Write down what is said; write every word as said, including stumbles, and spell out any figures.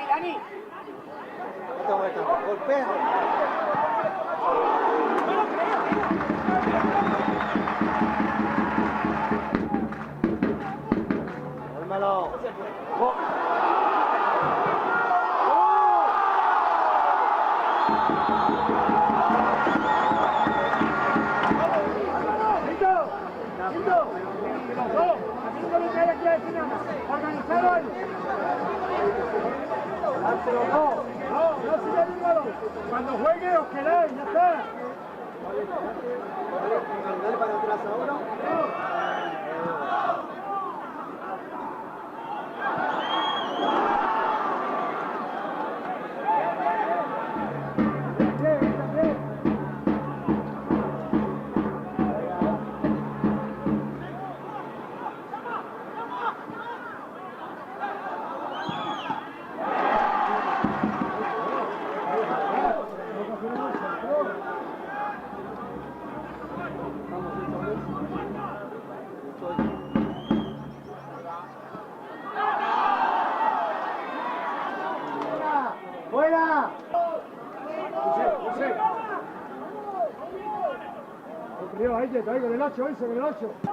Dani. Vuelta, vuelta, golpea. Cálmalo. Go-, Quito, quito. Los dos, a mí no me cae aquí a decir nada. Organizaros ahí. No, no, no, sigue el balón. Cuando juegue os quedáis, ya está. Dale para atrás ahora. ¡Fuera! Ahí, ahí, con el ocho, ese, con el ocho.